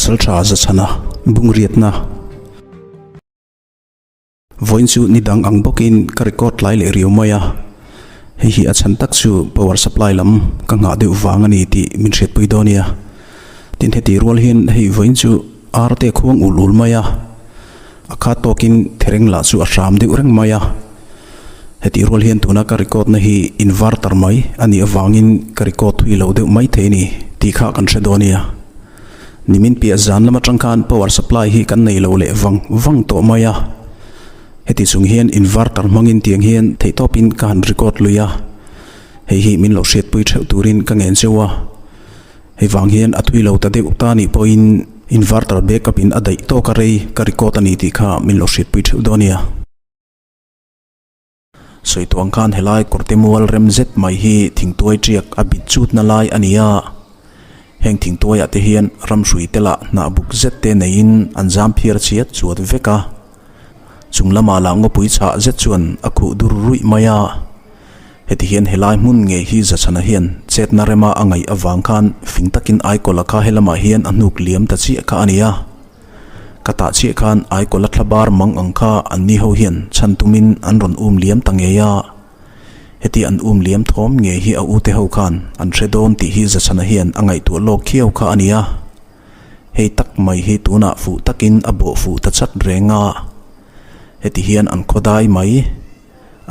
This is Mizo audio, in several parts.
Pasaltha Zachhana Bungriatna Vawiin chu ni dang ang bawkin ka record tlai leh riau mai a, hei hi a chhan tak chu power supply lam ka nghah deuh vang a ni tih min hriatpui dawn nia. Tin heti rual hian hei vawiin chu ar te khuang ul ul mai a, a khat tawkin thereng lah chu a hram deuh reng mai a. Hetih rual hian tuna ka record na hi inverter mai a nih avangin ka record thui lo deuh mai thei a ni tih kha kan hre dawn nia. Nimin piah zan lam atang khan power supply hi kan nei lo leh vang vang tawh mai a. Heti chung hian inverter hmangin tiang hian theihtawpin ka han record lui a. Hei hi min lo hriatpui theuh turin ka ngen cheu a. Hei vang hian a thui lo ta deuh ta nih pawhin inverter backup in a daih tawk a rei ka record a ni tih kha min lo hriatpui theuh dawn nia. Sawi tuang khan helai kawrte mual rem zet mai hi thingtuai tiak a bit chutna lai a ni a, heng thingtuaiah te hian ramhrui te lah hnah buk zet te neiin an zam phiar chhiat chuat vek a, chung lamah lah ngawpui chhah zet chuan a khuh dur ruih mai a, heti hian helai hmun ngei hi Zachhana hian chetna rema a ngaih avang khan fing takin Aikawla kha helamah hian a hnuk liam ta chiah kha a ni a. Ka tah chiah khan Aikawla thla bar mang ang kha an ni ho hian chhan tumin an rawn um liam ta ngei a. Heti an um liam thawm ngei hi a ute ho khan an hre dawn tih hi Zachhana hian a ngaihtuah lawk khiau kha a ni a. Hei tak mai hi tunah fuh takin a bawh fuh ta chat reng a. Heti hian an khawdai mai.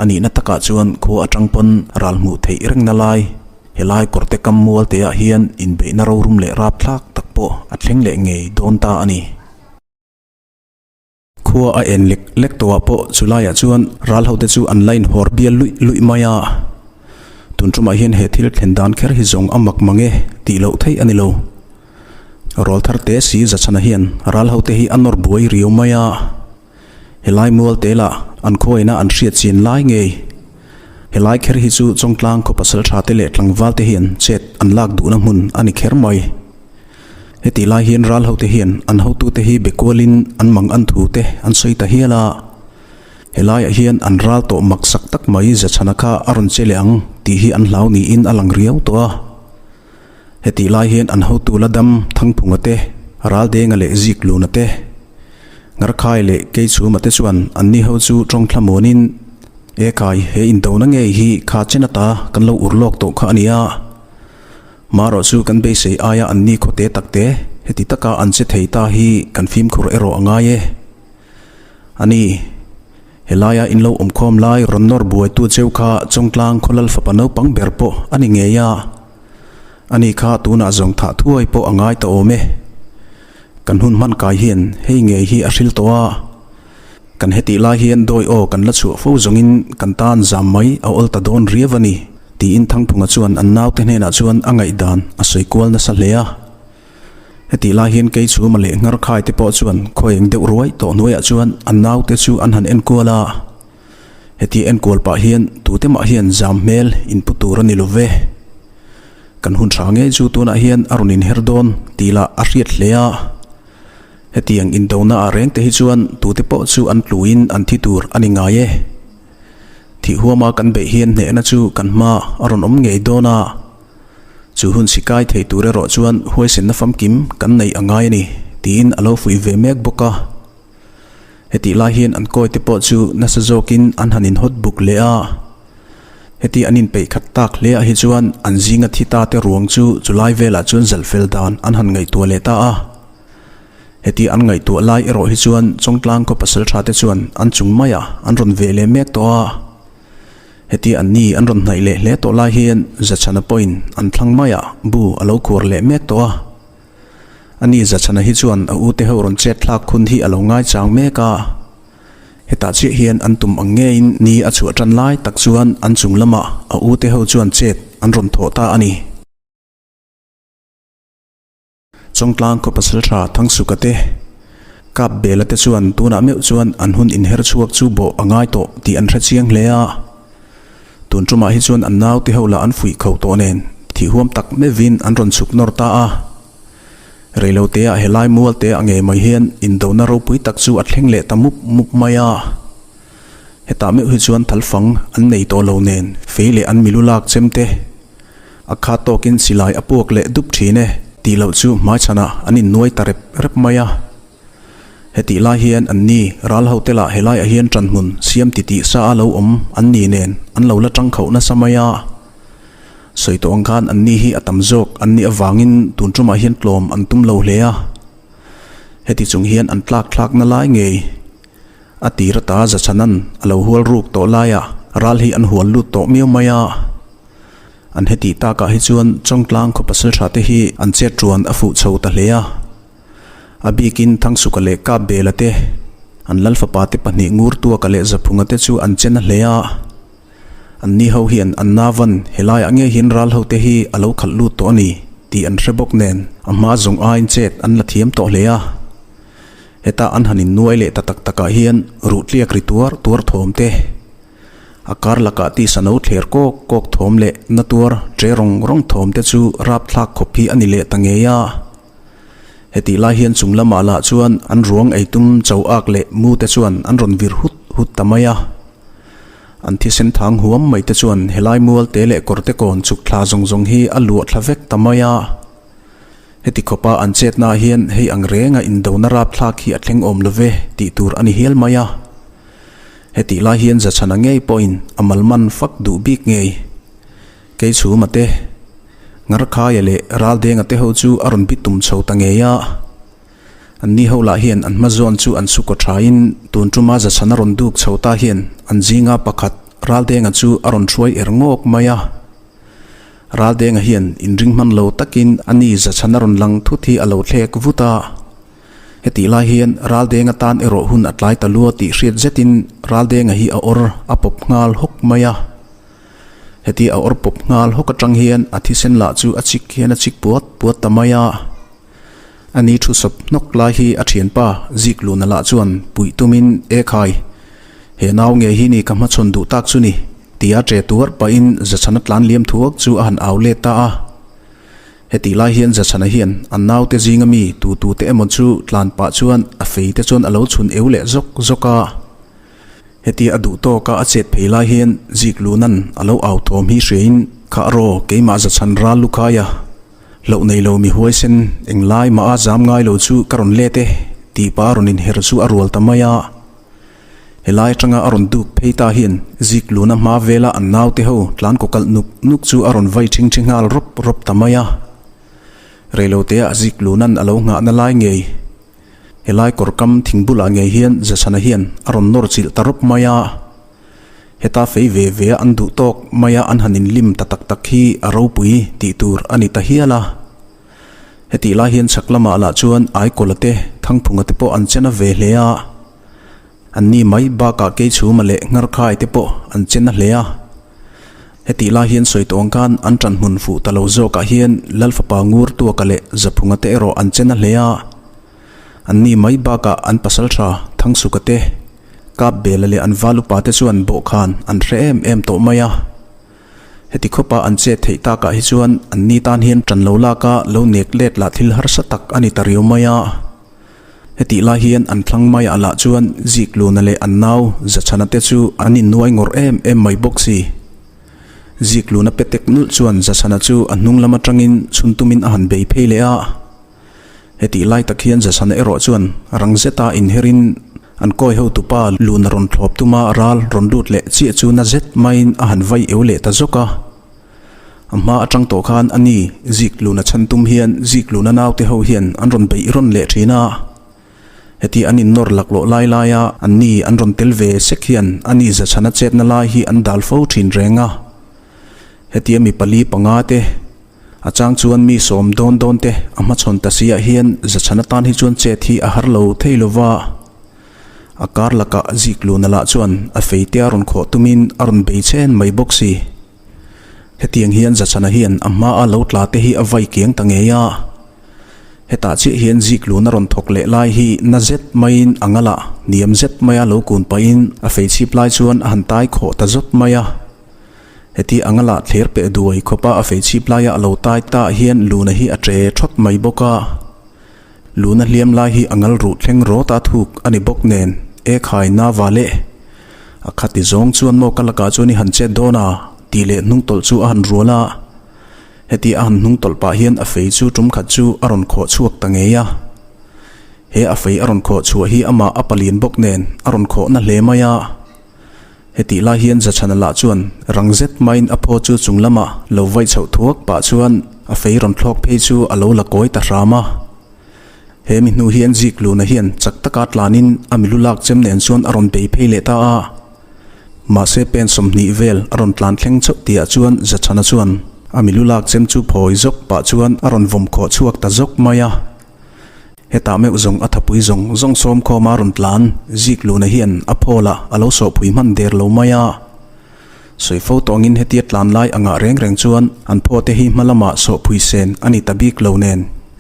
A nihna takah chuan khua atang pawn ral hmuh theih rengna lai, helai kawrte kam mual te ah hian inbeihna rorum leh rapthlak tak pawh a thleng leh ngei dawn ta a ni. Khua a en lek lek tawhah pawh chulaiah chuan ral hote chu an la inhawr bial luih luih mai a. Tun tumah hian he thil thlen dan kher hi zawng a mak mang e tih loh theih a ni lo. Rawl thar te si Zachhana hian ral hote hi a nawr buai riau mai a. Helai mual te lah an khawiina an hriat chin lai ngei. Helai kher hi chu Chawngtlang khaw pasal tha te leh tlangval te hian chet an lak duhna hmun a ni kher mai. Hetih lai hian ral hote hian an hotute hi be kualin an mang an thu te an sawi ta hial a. Helaiah hian an ral tawh mak sak tak mai Zachhana kha a rawn che leh ang tih hi an hlau niin a lang riau tawh a. Hetih lai hian an hotu la dam Thangphunga te, Raldenga leh Zikluna te, Ngarkhai leh Keichhuma te chuan anni ho chu tawng thlamuanin, E kai, he indona ngei hi kha chen ata kan lo ur lawk tawh kha a nia. Marawh chu kan beisei aia anni khawte takte heti taka an che thei ta hi kan fimkhur erawh a ngai e. A ni. Helaia in lo awmkhawm lai rawn nawr buaitu cheu kha Chawngtlang khawlal fapa naupang ber pawh a ni ngei a. Ani kha tunah zawng thah thuai pawh a ngai ta awm e. Kan hun hman kai hian hei ngei hi a hril tawh a. Kan hetih lai hian dawi aw kan la chhuah fo zawngin kan tan zam mai a awl ta dawn riau a ni, tiin Thangphunga chuan an naute hnenah chuan a ngaihdan a sawi kual nasa hle a. Hetih lai hian kei chhuma leh ngarkhai te pawh chuan khawieng deuh ruai tawh hnuaiah chuan an naute chu an han enkual a. Heti enkual pah hian tute mah hian zam hmel inpu tur a ni lo ve. Kan hun tha ngei chu tunah hian a rawn inher dawn tih lah a hriat hle a. Hetiang indona ah reng te hi chuan tute pawh chu an tluin an thi tur a ni ngai e. Thih huama kan beih hian hnehna chu kan hma a rawn awm ngei dawn a. Chu hun sikai thei tur erawh chuan huaisenna famkim kan neih a ngai a ni, tiin a lo fuih ve mek bawk a. Hetih lai hian an kawi te pawh chu nasa zawkin an han inhawt buk leh a. Heti an inpeih khat tak hle ah hi chuan an zinga thi ta te ruang chu chulai velah chuan zalh fel dan an han ngaihtuah leh ta a. Heti an ngaihtuah lai erawh hi chuan Chawngtlang khaw pasal tha te chuan an chung maiah an rawn ve leh mek tawh a. Heti an ni an rawn hnaih leh hle tawh lai hian Zachhana pawhin an thlang maiah bu a lo khuar leh mek tawh a. Ani Zachhana hi chuan a ute ho rawn chet thlak khun hi a lo ngaichang mek a. Hetah chiah hian an tum ang ngeiin ni a chhuah tan lai tak chuan an chung lamah a ute ho chuan chet an rawn thawh ta a ni. Chawngtlang khaw pasal tha Thangsuka te, Kap Bela te chuan tunah meuh chuan an hun inher chhuak chu bawh a ngai tawh tih an hre chiang hle a. Tun tumah hi chuan an naute ho lah an fuih kho tawh nen thih huam tak meuhin an rawn chhuk nawr ta a. Reiloteah helai mual te a ngei mai hian indona ropui tak chu a thleng leh ta mup mup mai a. Hetah meuh hi chuan thalfang an nei tawh lo nen fei leh an milu lak chem te, A kha tawkin silai a puak leh dup thin e. tih loh chu hmaichhanah an innuai ta rep rep mai a. Hetih lai hian an ni ral ho te lah helaiah hian ṭanhmun siam titih sa a lo awm an ni nen an lo la ṭang khauh nasa mai a. Sawi tawh ang khan an ni hi a tam zawk an nih avangin tun ṭumah hian tlawm an tum lo hle a. Heti chung hian an tlak thlakna lai ngei a tir ata Zachhanan a lo hual ruk tawh laiah ral hi an hual lut tawh miau mai a. An hetih takah hi chuan Chawngtlang khaw pasalṭha te hi an chet ṭuan a fuh chho ta hle a. A bikin Thangsuka leh Kapbela te, an Lalfapa te pahnih Ngurtuaka leh Zaphunga te chu an che na hle a. An ni ho hian an navan helaiah ngei hian ral ho te hi a lo khalh lut tawh a ni tih an hre bawk nen a hma zawng aiin chet an la thiam tawh hle a. Heta an han innuai leh ta tak takah hian ruhtliak ri tuar tuar thawm te, A kar lakah tisa no thler kawk kawk thawm leh na tuar che rawng rawng thawm te chu rapthlak khawp hi a ni leh ta ngei a. Hetih lai hian chung lamah lah chuan an ruang eitum cho ak leh mu te chuan an rawn vir hut hut ta mai a. An thisen thang huam mai te chuan helai mual te leh kawr te kawn chuk thla zawng zawng hi a luah thla vek ta mai a. Heti khawpa an chetna ah hian hei ang renga indona rapthlak hi a thleng awm lo ve tih tur a ni hial mai a. Hetih lai hian Zachhana ngei pawhin a malman fak duh bik ngei. Keichhuma te, Ngarkhaia leh Raldenga te ho chu a rawn bi tum chho ta ngei a. An ni ho lah hian an hma zawn chu an sukaw thain tun tuma Zachhana rawn duk chho ta hian an zinga pakhat Raldenga chu a rawn hruai er ngawk mai a. Raldenga hian inring hman lo takin a ni Zachhana rawn lang thut hi a lo thlek vut a. Hetih lai hian Raldenga tan erawh hun a tlai ta lua tih hriat zetin Raldenga hi a awr a pawp nghal hawk mai a. Heti a awr pawp nghal hawk atang hian a thisen lah chu a chik hian a chik puat puat ta mai a. A ni thu sawp hnawk lai hi a thianpa Zikluna lah chuan puih tumin E khai, he nau nge hi ni ka hmachhawn duh tak chu ni tia che tuar pahin Zachhana tlan liam thuak chu a han au let ta a. Hetih lai hian Zachhana hian an naute zinga mi tu tu te emaw chu tlan pah chuan a fei te chuan a lo chhun eu leh zawk zawk a. Hetia a duh tawka a chet phei lai hian Zikluna'n a lo au thawm hi hriain, Khah raw, keimah Zachhan ral lukhai a, hlauh nei lo mi huaisen, englai mah a zam ngai lo chu ka rawn let e, tih pa rawn inher chu a rual ta mai a. Helai atanga a rawn duk phei ta hian Zikluna hma vela an naute ho tlan kaw kalh nuk nuk chu a rawn vai ṭhing ṭhi nghal rawp rawp ta mai a. Reiloteah Zikluna'n a lo nghahna lai ngei. Helai kawr kam thing bulah ngei hian Zachhana hian a rawn nawr chilh ta rawp mai a. Heta fei ve ve a an duh tawk mai a an han inlim ta tak tak hi a ropui tih tur a ni ta hial a. Hetih lai hian chhak lamah lah chuan Aikawla te, Thangphunga te pawh an chena ve hle a. An ni mai bakah Keichhuma leh Ngarkhai te pawh an chena hle a. Hetih lai hian sawi tawh ang khan an ṭan hmun fuh ta lo zawkah hian Lalfapa Ngur Tuaka leh Zaphunga te erawh an chena hle a. An ni mai bakah an pasalṭha Thangsuka te, Kapbela leh an valupa te chuan bawhkhan an hre em em tawh mai a. Heti khawpa an chet theih takah hi chuan an ni tan hian ṭan lo laka lo nek let lah thil harsa tak a ni ta riau mai a. Hetih lai hian an thlang maiah lah chuan Zikluna leh an nau Zachhana te chu an innuai ngawrh em em mai bawk si. Zikluna pe tek nulh chuan Zachhana chu a hnung lam atangin chhun tumin a han bei phei leh a. Hetih lai tak hian Zachhana erawh chuan rang zeta inherin an kawi hotupa luna rawn thlawp tuma ral rawn lut leh chiah chu na zet maiin a han vai eu leh ta zawk a. A hma atang tawh khan a ni Zikluna chhan tum hian Zikluna naute ho hian an rawn beih rawn leh thin a. Heti an innawr laklawh lai laia an ni an rawn tel ve sek hian a ni Zachhana chetna lai hi an dal fo thin reng a. Hetia mi pali panga te, a chang chuan mi sawm dawn dawn te a hmachhawn ta si ah hian Zachhana tan hi chuan chet hi a har lo thei lo va. A kar lakah Zikluna lah chuan a feite a rawn khawh tumin a rawn bei chen mai bawk si. Hetiang hian Zachhana hian a hmaa lo tla te hi a vai kiang ta ngei a. Hetah chiah hian Zikluna rawn thawk leh lai hi na zet maiin a ngal a, hniam zet maia lo kun pahin a feichhip lai chuan a han tai khawh ta zawt mai a. Heti a ngalah thler peh duai khawpa a feichhip laia a lo tai ta hian Luna hi a che thawt mai bawk a. Luna hliam lai hi a ngal ruh thleng rawt a thuk a ni bawk nen e khai na va le. A khati zawng chuan maw ka lakah chuan i han chet dawn a? tih leh hnung tawlh chu a han rual a. Heti a han hnung tawlh pah hian a fei chu tum khat chu a rawn khawh chhuak ta ngei a. He a fei a rawn khawh chhuah hi amah a palian bawk nen a rawn khawh na hle mai a. Hetih lai hian Zachhana lah chuan rang zet maiin a phaw chu chung lamah lo vaih chhoh thuak pah chuan a fei rawn thlawk phei chu a lo la kawi ta hram a. He mi hnu hian Zikluna hian chak taka tlanin a milu lak chem nen chuan a rawn bei phei leh ta a. Mahse pen 20 vel a rawn tlan thleng chauh tihah chuan Zachhana chuan a milu lak chem chu phawi zawk pah chuan a rawn vawm khawh chhuak ta zawk mai a. Hetah meuh zawng a thapui zawng zawng sawm khawma rawn tlan Zikluna hian a phawlah a lo sawhpui hman der lo mai a. Sawi fo tawngin hetia tlan lai angah reng reng chuan an phaw te hi hma lamah sawhpui sen a ni ta bik lo nen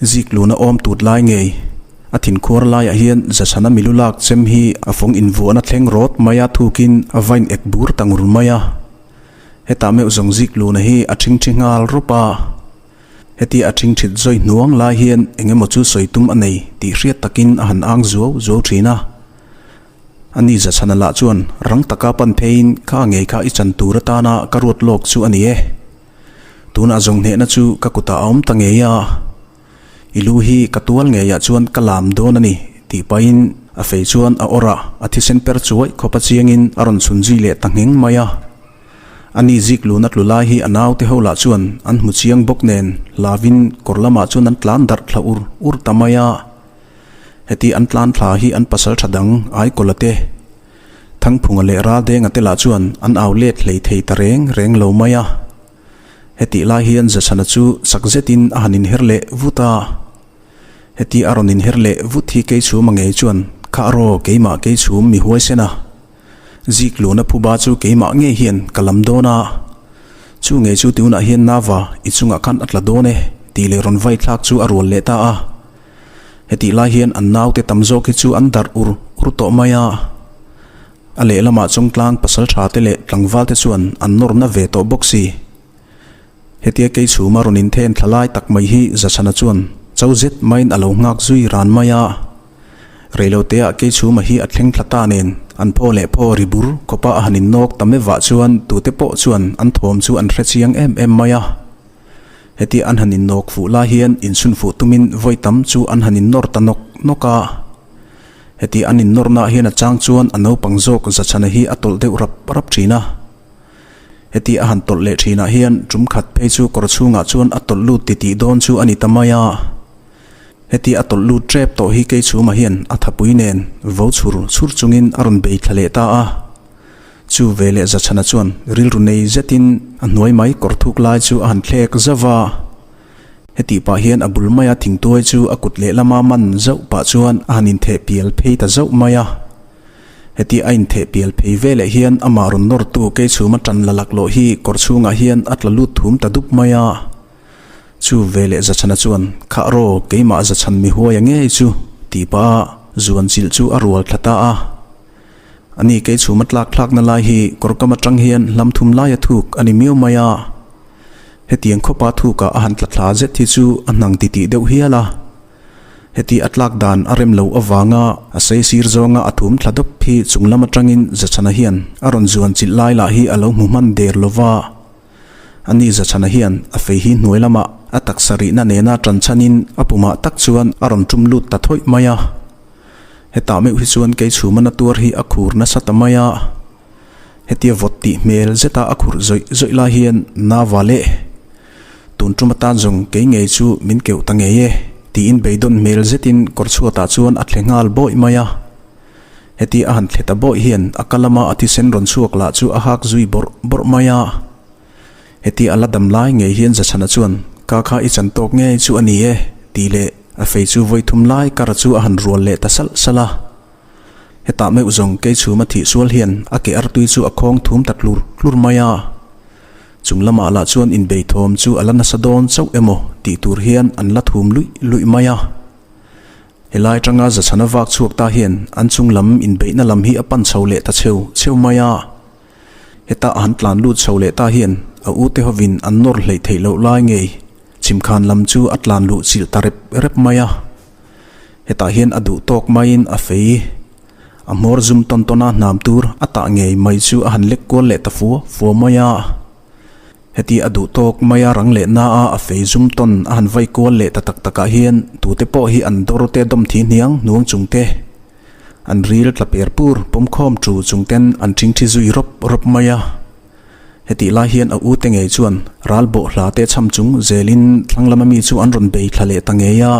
Zikluna awm tut lai ngei a thinkhuar laiah hian Zachhana milu lak chem hi a fawng invuahna thleng rawt mai a thukin a vain ek bur ta ngur mai a. Hetah meuh zawng Zikluna hi a ṭhingṭhi nghal rawp a. Hetia a ṭhingṭhit zawi hnuang lai hian eng emaw chu sawi tum a nei tih hriat takin a han ang zuau zuau ṭhin a. Ani Zachhana lah chuan rang taka pan pheiin kha ngei kha i chan tur atana ka ruat lawk chu a ni e. Tunah zawng hnehna chu ka kutah a awm ta ngei a. I lu hi ka tual ngeiah chuan ka lam dawn a ni tih pahin a fei chuan a awrh a, a thisen per chuai khawpa chiangin a rawn chhun zui leh ta ngheng mai a. Ani zik luna tlu lai hi a naute ho lah chuan an hmu chiang bawk nen hlavin kawr lamah chuan an tlan darh thla ur ur ta mai a. Heti an tlan thla hi an pasal tha dang Aikawla te, Thangphunga leh Raldenga te lah chuan an au let hlei thei ta reng reng lo mai a. Hetih lai hian Zachhana chu chak zetin a han inher leh vut a. Heti a rawn inher leh vut hi Keichhuma ngei chuan, Kha raw, keimah Keichhum mi huaisen a. Zik luna phuba chu keimah ngei hian ka lam dawn a, chu ngei chu tunah hian Nava i chungah khan a tla dawn e tih leh rawn vai thlak chu a rual leh ta a. Hetih lai hian an naute tam zawk hi chu an darh ur ur tawh mai a. A lehlamah chawngtlang pasal tha te leh tlangval te chuan an nawrna ve tawh bawk si. Hetia kei chhuma rawn inthen thla lai tak mai hi Zachhana chuan cho zet maiin a lo nghak zui ran mai a. Reiloteah kei chhuma hi a thleng thla ta nen an phaw leh phaw ri bur khawpa a han innawk ta mevah chuan tute pawh chuan an thawm chu an hre chiang em em mai a. Hetia an han innawk fuh lai hian inchhun fuh tumin vawi tam chu an han innawr ta nawk nawk a. Hetia an innawrnaah hian a chang chuan a naupang zawk Zachhana hi a tawlh deuh rap rap thin a. Heti a han tawlh leh thinah hian tum khat phei chu kawr chhungah chuan a tawlh lut titih dawn chu a ni ta mai a. Heti a tawlh lut tep tawh hi kei chhuma hian a thapui nen vo chhur chhur chungin a rawn bei thla leh ta a. Chu ve leh Zachhana chuan rilru nei zetin a hnuai mai kawr thuk lai chu a han thlek zauh a. Hetih pah hian a bul maia thingtuai chu a kut lehlama man zauh pah chuan a han intheh pial phei ta zauh mai a. Heti a intheh pial phei veleh hian amah rawn nawrtu Keichhuma tan la laklawh hi kawr chhungah hian a tla lut thum ta dup mai a. Chu veleh Zachhana chuan, Khah raw, keimah Zachhan mi huaia ngei chu, tih pah a zuan chilh chu a rual thla ta a. Ani Keichhuma tlak thlakna lai hi kawr kam atang hian hlam thum laia thuk a ni miau mai a. Hetiang khawpa thukah a han tla thla zet hi chu a hnang titih deuh hial a. Heti a tlak dan a rem lo avanga a sei sir zawnga a thum thla dawp hi chung lam atangin Zachhana hian a rawn zuan chilh lai lah hi a lo hmu hman der lo va. Ani Zachhana hian a fei hi hnuai lamah a taksa rihna nena tan chhanin a pumah tak chuan a rawn tum lut ta thawih mai a. Hetah meuh hi chuan kei chhuma na tuar hi a khur nasa ta mai a. Hetia vawt tih hmel zeta a khurh zawih zawih lai hian Nava leh Tun tum atan zawng kei ngei chu min keuh ta ngei e, tiin beidawn hmel zetin kawr chhuatah chuan a thle nghal bawih mai a. Heti a han thle ta bawih hian a ka lama a thisen rawn chhuak lah chu a hak zui bawrh bawrh mai a. Heti a la dam lai ngei hian Zachhana chuan, Ka kha i chan tawk ngei chu a ni e, tih leh a fei chu vawi thum lai kara chu a han rual leh ta salh salh a. Hetah meuh zawng kei chhuma thih sual hian a ke artui chu a khawng thum ta tlur tlur mai a. Chung lamah lah chuan inbei thawm chu a la nasa dawn chauh emaw tih tur hian an la thum luih luih mai a. Helai atanga Zachhana vak chhuak ta hian an chung lam inbeihna lam hi a pan chho leh ta cheu cheu mai a. Heta a han tlan lut chho leh ta hian a ute hovin an nawr hleih theih loh lai ngei chhimkhan lam chu a tlan luh chilh ta rep rep mai a. Hetah hian a duh tawk maiin a fei. A hmawr zum tawn tawn a hnam tur a tah ngei mai chu a han lek kual leh ta fua fua mai a. Heti a duh tawk maia rang leh na a a fei zum tawn a han vai kual leh ta tak takah hian tute pawh hi an dawr te dawm thi hniang hnuang chung te, an ril tla per pur pawm khawm chu chung ten an thingthi zui rawp rawp mai a. Hetih lai hian a ute ngei chuan ral bawh hla te chham chung zelin thlang lama mi chu an rawn bei thla leh ta ngei a.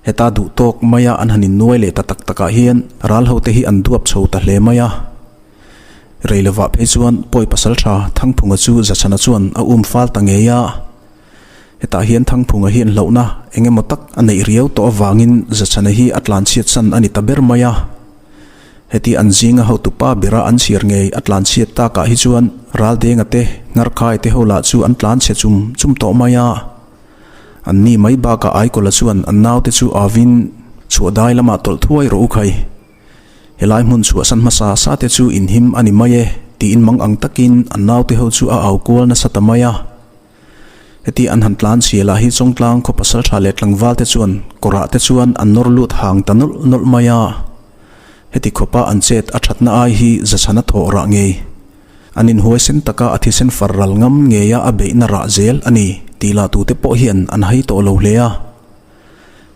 Heta duh tawk maia an han innuai leh ta tak takah hian ral hote hi an duap chho ta hle mai a. Rei lovah phei chuan pawi pasal tha Thangphunga chu Zachhana chuan a um fal ta ngei a. Hetah hian Thangphunga hian hlauhna eng emaw tak a neih riau tawh avangin Zachhana hi a tlanchhiat san a ni ta ber mai a. Heti an zinga hotupa bera an chhiar ngei a tlanchhiat takah hi chuan Raldenga te, Ngarkhai te ho lah chu an tlanchhe chum chum tawh mai a. An ni mai bakah Aikawla chuan an naute chu avin chhuah dai lamah tawlh thuai rawh u khai. Helai hmun chhuahsan hmasa sa te chu inhim a ni mai e tiin mang ang takin an naute ho chu a au kual nasa ta mai a. Heti an han tlan chhia lah hi Chawngtlang khaw pasal tha leh tlangval te chuan kawrah te chuan an nawr lut hang ta nawlh nawlh mai a. Heti khawpa an chet a thatna ai hi zachhana thawh rah ngei. An inhuaisen taka a thisen far ral ngam ngeia a beihna rah zel a ni tih lah tute pawh hian an hai tawh lo hle a.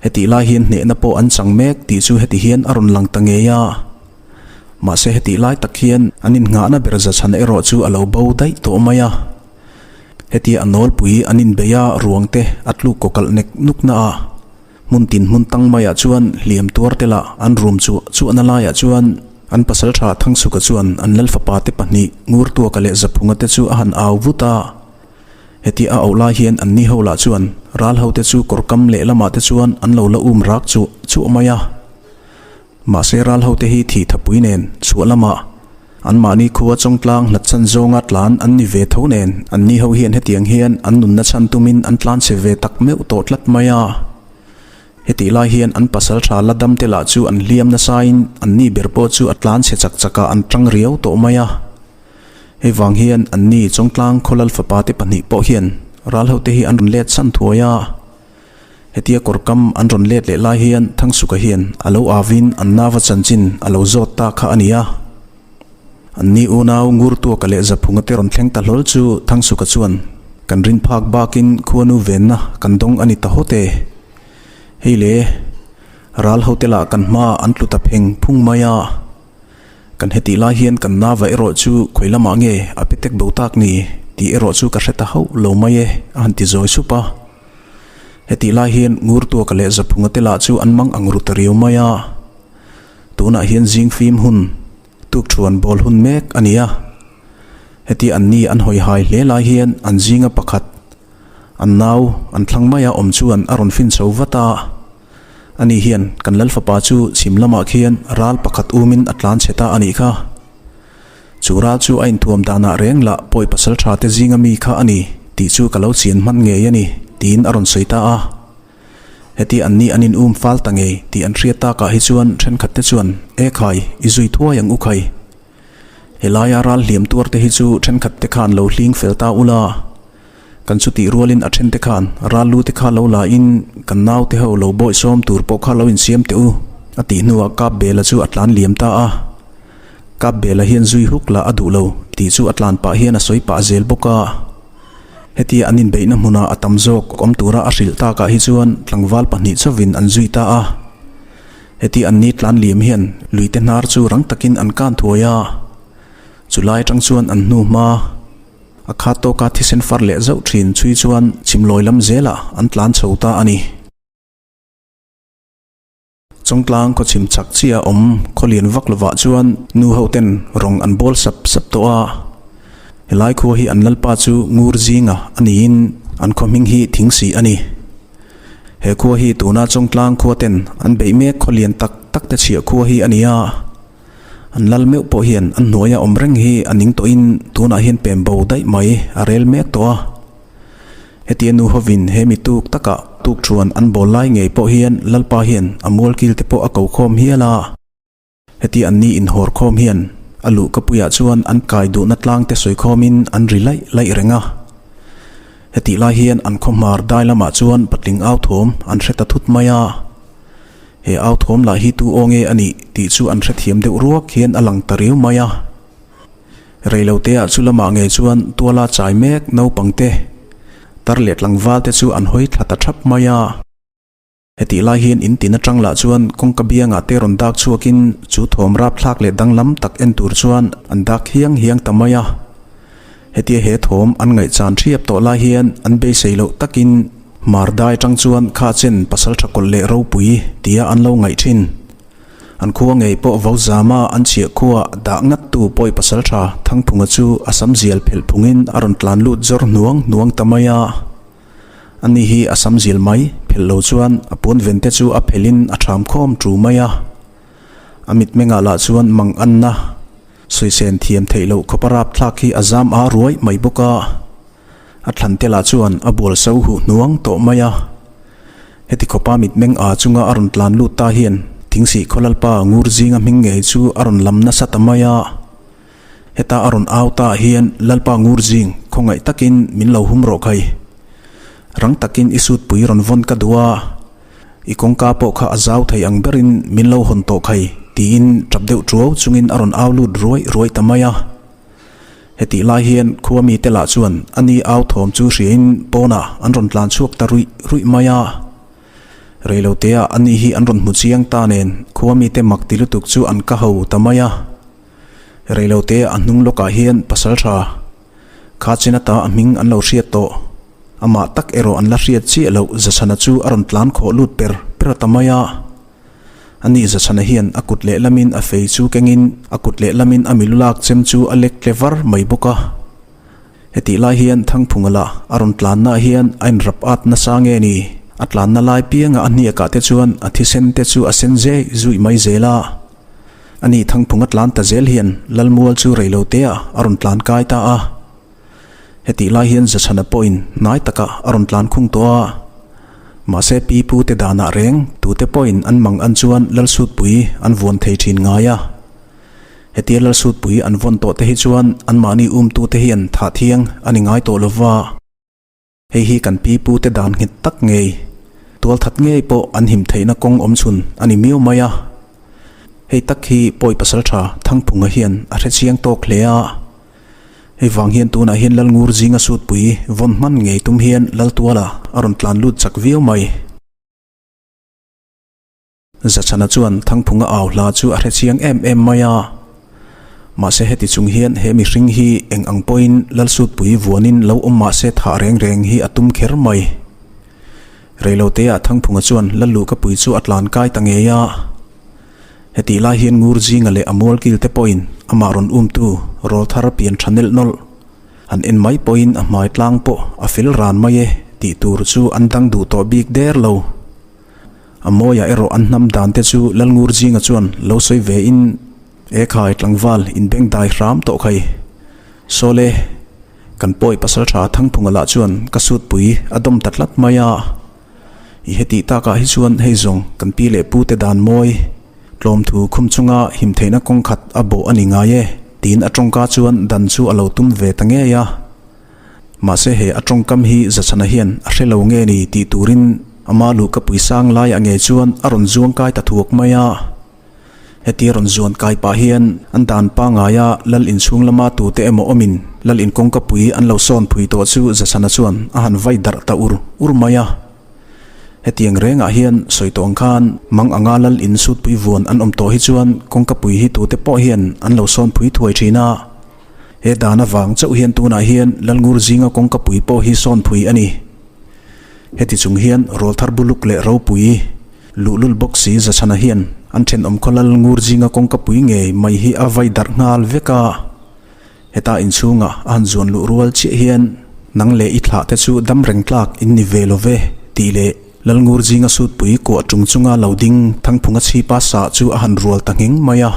Hetih lai hian hnehna pawh an chang mek tih chu heti hian a rawn lang ta ngei a. Mahse hetih lai tak hian an innghahna ber zachhan erawh chu a lo bo daih tawh mai a. Hetia a nawlpui an inbeih a ruang te a tluk kawkalh nek nuk na a. Hmun tin hmun tang maiah chuan hliam tuar te lah an rum chuah chuahna laiah chuan an pasaltha Thangsuka chuan an lalfapa te pahnih Ngurtuaka leh Zaphunga te chu a han au vut a. Heti a auh lai hian an ni ho lah chuan ral ho te chu kawr kam leh lamah te chuan an lo la um rak chuah chuah mai a. Mahse ral ho te hi thih thapui nen chhuah lamah an mahni khua chawngtlang hlat chan zawnga tlan an ni ve tho nen an ni ho hian hetiang hian an nunna chhan tumin an tlan chhe ve tak meuh tawh tlat mai a. Hetih lai hian an pasal tha la dam te lah chu an hliam nasain an ni ber pawh chu a tlan chhe chak chakah an tang riau tawh mai a. Hei vang hian an ni Chawngtlang Khawlal fapa te pahnih pawh hian ral ho te hi an rawn let san thuai a. Hetia kawrkam an rawn let leh lai hian Thangsuka hian a lo avin an nava chanchin a lo zawt ta kha a ni a. An ni unau Ngurtuaka leh Zaphunga te rawn thleng ta hlawl chu Thangsuka chuan kan rin phak bakin khuanu venna kan dawng a ni ta hawt e. Hei le, ral hote lah kan hmaah an tlu ta pheng phung mai a. Kan hetih lai hian kan nava erawh chu khawi lamah nge a pe tek bo tak ni tih erawh chu ka hre ta hauh lo mai e a han ti zawi sup a. Hetih lai hian Ngurtuaka leh Zaphunga te lah chu an mang ang ru ta riau mai a. Tunah hian zing fim hun, tukthuan bawl hun mek a ni a. Heti an ni an hawi hai hle lai hian an zinga pakhat, an nau an thlang maia awm chuan a rawn fin chho vat a. Ani hian kan Lal fapa chu chhim lamah khian ral pakhat umin a tlan chhe ta a nih kha. Chu ral chu a inthuam danah reng lah pawi pasal tha te zinga mi kha a ni tih chu ka lo chian hman ngei a ni, tiin a rawn sawi ta a. Heti an ni an in um fal ta ngei tih an hriat takah hi chuan thenkhat te chuan, E khai, i zui thuai ang u khai. Helaia ral hliam tuar te hi chu thenkhat te khan lo hling fel ta ula. Kan chutih rualin a then te khan ral lu te kha lo la in kan nau te ho lo bawih sawm tur pawh kha lo insiam teh u, a tih hnuah Kap Bela chu a tlan liam ta a. Kap Bela hian zui huk lah a duh lo tih chu a tlan pah hian a sawi pah zel bawk a. Hetia an inbeihna hmunah a tam zawk awm tura a hrilh takah hi chuan tlangval pahnih chauhin an zui ta a. Heti an ni tlan liam hian luite hnar chu rang takin an kan thuai a. Chulai atang chuan an hnu hma. A khat tawka thisen far leh zauh thin chhui chuan chhimlawi lam zelah an tlan chho ta a ni. Chawngtlang khaw chhim chak chiah awm khaw lian vak lovah chuan nu ho ten rawng an bawl sap sap tawh a. Helai khua hi an lalpa chu ngur zinga a niin an khaw hming hi Thingsi a ni. He khua hi tuna Chawngtlang khua ten an beih mek khaw lian tak tak te chhiah khua hi a ni a. An lal meuh pawh hian an hnuaia awm reng hi a ning tawhin tunah hian pem bo daih mai a rel mek tawh a. Hetia nu hovin he mi tuk takah tuk chuan an bawl lai ngei pawh hian Lalpa hian a mualkil te pawh a ko khawm hial a. Hetia an ni inhawr khawm hian a luhkapuiah chuan an kai duhna tlang te sawi khawmin an ri laih laih reng a. Hetih lai hian an khawhmar dai lamah chuan patling au thawm an hre ta thut mai a. He au thawm lah hi tu aw nge a nih tih chu an hrethiam deuh ruak hian a lang ta riau mai a. Reiloteah chu lamah ngei chuan tuala chai mek naupangte tar leh tlangval te chu an hawi thla ta thap mai a. Hetih lai hian in tin atang lah chuan kawngka biangah te rawn dak chhuakin chu thawm rapthlak leh danglam tak en tur chuan an dak hiang hiang ta mai a. Hetia he thawm an ngaihchan thiap tawh lai hian an beisei loh takin Hmar dai atang chuan kha chen pasal tha kawlh leh ropui tia an lo ngaih thin. An khua ngei pawh vo zama an chhiah khua dah ngat tu pawi pasal tha Thangphunga chu a sam zial phelh phungin a rawn tlan lut zawr hnuang hnuang ta mai a. Ani hi a sam zil mai, phelh lo chuan a puan ven te chu a phelhin a ṭham khawm ṭu mai a. A mitmengah lah chuan mang anna, sawisen thiam theih loh khawp a rapthlak hi a zam a ruai mai bawk a. A thlan te lah chuan a bual so huh hnuang tawh mai a. Heti khawpa mitmeng a chunga a rawn tlan lut ta hian Thingsih Khawlalpa ngur zinga hming ngei chu a rawn lam nasa ta mai a. Heta a rawn au ta hian Lalpa ngur zing khawngaih takin min lo hum rawh khai. Rang takin i sutpui rawn vawn ka duh a, i kawngka pawh kha a zau thei ang berin min lo hawn tawh khai tiin tap deuh tuau chungin a rawn au lut ruai ruai ta mai a. Hetih lai hian khua mite lah chuan a ni au thawm chu hriain pawnah an rawn tlan chhuak ta ruih ruih mai a. Reiloteah a ni hi an rawn hmu chiang ta nen khua mite mak ti lutuk chu an ka ho ta mai a. Reilote a hnung lawkah hian pasal tha kha chen ata a hming an lo hriat tawh. Amah tak erawh an la hriat chiah loh Zachhana chu a rawn tlan khawh lut per per ta mai a. Ani Zachhana hian a kut lehlamin a fei chu kengin a kut lehlamin a milu lak chem chu a lek tle var mai bawk a. Hetih lai hian Thangphunga lah a rawn tlanna hian a inrap at nasa nge ni? A tlanna lai pianga a hniakah te chuan a thisen te chu a sen zei zuih mai zel a. Ani Thangphunga tlan ta zel hian Lalmual chu reiloteah a rawn tlan kai ta a. Hetih lai hian Zachhana pawhin hnai takah a rawn tlan khung tawh a. Mahse pi pu te danah reng tute pawhin an mang an chuan Lalsutpui an vuan thei thin ngai a. Hetia Lalsutpui an vawn tawh te hi chuan anmahni umtute hian thah thiang a ni ngai tawh lova. Hei hi kan pi pu te dan nghet tak ngei, tualthat ngei pawh an him theihna kawng awm chhun a ni miau mai a. Hei tak hi pawi pasal tha Thangphunga hian a hre chiang tawk hle a. Hei vang hian tunah hian Lalngur zinga sutpui vawn hman ngei tum hian Laltuala a rawn tlan lut chak viau mai. Zachhana chuan Thangphunga au hla chu a hre chiang em em mai a. Mahse heti chung hian he mihring hi eng ang pawhin Lalsutpui vuanin lo awm mahse thah reng reng hi a tum kher mai. Reiloteah Thangphunga chuan Lalluhkapui chu a tlan kai ta ngei a. Hetih lai hian Ngur zinga leh a mualkil te pawhin amah rawn umtu rawlthar pian tha nelh nawlh han en mai pawhin a hmai tlang pawh a fel ran mai e tih tur chu an dang duh tawh bik der lo. A mawiah erawh an hnam dan te chu Lalngur zinga chuan lo sawi ve in, E khai tlangval in beng dai hram tawh khai. Sawle, kan pawi pasal tha Thangphunga lah chuan ka sutpui a dawm ta tlat mai a. I hetih takah hi chuan hei zawng kan pi leh pu te dan mawi, tlawmthu khum chunga him theihna kawng khat a bawh a ni ngai e, tiin a tawngka chuan dan chu a lo tum ve ta ngei a. Mahse he a tawngkam hi Zachhana hian a hre lo nge ni tih turin ama luhka pui sang laiah ngei chuan a rawn zuang kai ta thuak mai a. Hetia rawn zuan kai pah hian an dan pangaia lal inchhung lama tute emaw awmin lal in kawngka pui an lo sawn phui tawh chu Zachhana chuan a han vai darh ta ur ur mai a. Hetiang rengah hian sawi tawh ang khan mang anga lal in sutpui vuan an awm tawh hi chuan kawngka pui hi tute pawh hian an lo sawn phui thuai thin a. He dan avang chauh hian tunah hian Lalngur zinga kawngka pui pawh hi sawn phui a ni. Heti chung hian rawlthar buluk leh ropui, luhlul bawk si Zachhana hian an thenawm khaw Lalngur zinga kawngka pui ngei mai hi a vai darh nghal vek a. Heta inchhunga a han zuan luh rual chiah hian nang leh i thlah te chu dam reng tlak in ni ve lo ve tih leh Lalngur zinga sutpui kuah tung chunga lo ding Thangphunga chhipa sah chu a han rual ta nghing mai a.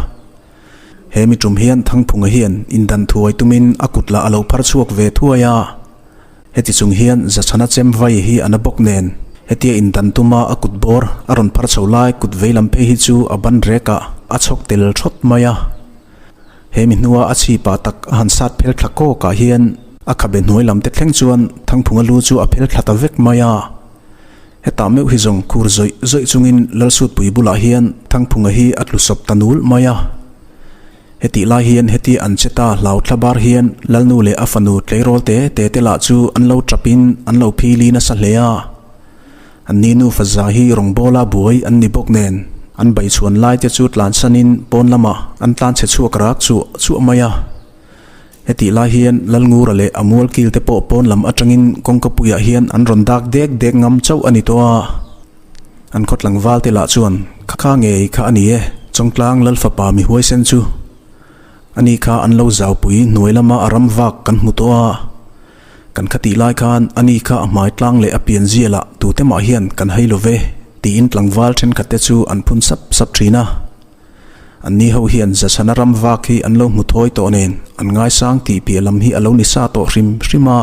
He mi tum hian Thangphunga hian indan thuai tumin a kut lah a lo phar chhuak ve thuai a. Heti chung hian Zachhana chem vai hi a na bawk nen hetia indan tuma a kut bawr a rawn phar chho lai kut veilam phei hi chu a ban rekah a chhawk tel thawt mai a. He mi hnua a chhipah tak a han sat phel thla kawkah hian a khabe hnuai lam te thleng chuan Thangphunga lu chu a phel thla ta vek mai a. Hetah meuh hi zawng khur zawih zawih chungin Lalsutpui bulah hian Thangphunga hi a tlu sawp ta nul mai a. Hetih lai hian heti an che ta hlau thla bar hian Lalnu leh a fanu tleirawl te te te lah chu an lo tap in an lo phili nasa hle a. An ni nufa za hi rawngbawla buai an ni bawk nen an baichhuan lai te chu tlansan in pawn lamah an tlan chhe chhuak rak chuah chuah mai a. Hetih lai hian Lalngura leh a mualkil te pawh pawn lam atangin kawngka puiah hian an rawn dak dek dek ngam chauh a ni tawh a. An khaw tlangval te lah chuan, Kha kha ngei kha a ni e, Chawngtlang Lalfapa mi huaisen chu. Ani kha an lo zaupui hnuai lama a ram vak kan hmu tawh a. Kan khatih lai khan ani kha a hmai tlang leh a pian zialah tute mah hian kan hai lo ve, tiin tlangval thenkhat te chu an phun sap sap thin a. Anni ho hian Zasana ram vak hi an lo hmu thawi tawh nen an ngaisang tih piah lam hi a lo ni sa tawh hrim hrim a.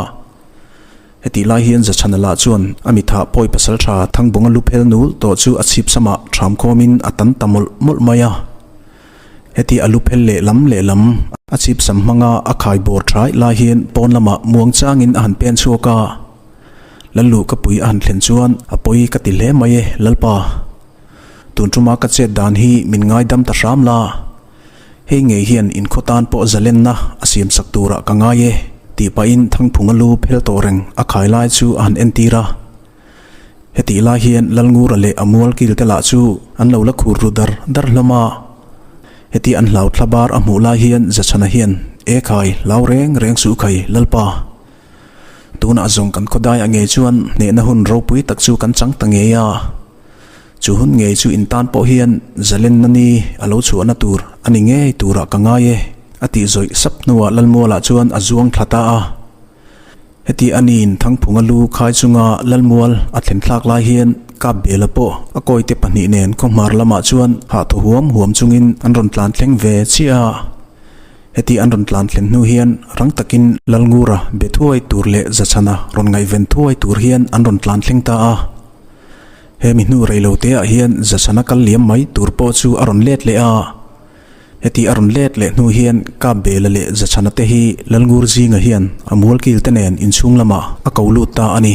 Hetih lai hian Zachhana lah chuan a mitha pawi pasal tha Thangbawnga lu phel nul tawh chu a chhip samah ṭham khawmin a tan ta mawlh mawlh mai a. Heti a lu phel lehlam lehlam a chhip sam hmanga a khai bawr ṭhai lai hian pawn lamah muang changin a han pen chhuak a. Lallu ka pui a han thlen chuan a pawi ka ti hle mai e Lalpa. Tun ṭuma ka chet dan hi min ngaidam ta hram la. Hei ngei hian inkhaw tan pawh zalenna a siamsak turah ka ngai e, tih pahin Thangphunga lu phel tawh reng a khai lai chu a han entir a. Hetih lai hian Lalngura leh a mual kil te lah chu an lo la khur ru dar dar hlawm a. Heti an hlau thla bar a hmuh lai hian Zachhana hian, E khai, hlau reng reng suh khai, Lalpa. Tunah zawng kan khawdai a ngei chuan hnehna hun ropui tak chu kan chang ta ngei a. Chu hun ngei chu in tan pawh hian zalenna ni a lo chhuahna tur a ni ngei turah ka ngai e, a tih zawih sap hnuah Lalmualah chuan a zuang thla ta a. Heti a niin Thangphunga lu khai chunga Lalmual a thlen thlak lai hian Kapbela pawh a kawite pahnih nen khawhmar lamah chuan hah thaw huam huam chungin an rawn tlan thleng ve chiah a. Heti an rawn tlan thlen hnu hian rang takin Lalngura be thuai tur leh Zachhana rawn ngaihven thuai tur hian an rawn tlan thleng ta a. He mi hnu rei lo te ah hian Zachhana kal liam mai tur pawh chu a rawn let leh a. Heti a rawn let leh hnu hian Kapbela leh Zachhana te hi Lalngur zinga hian a mualkil te nen inchhung lamah a ko lut ta a ni.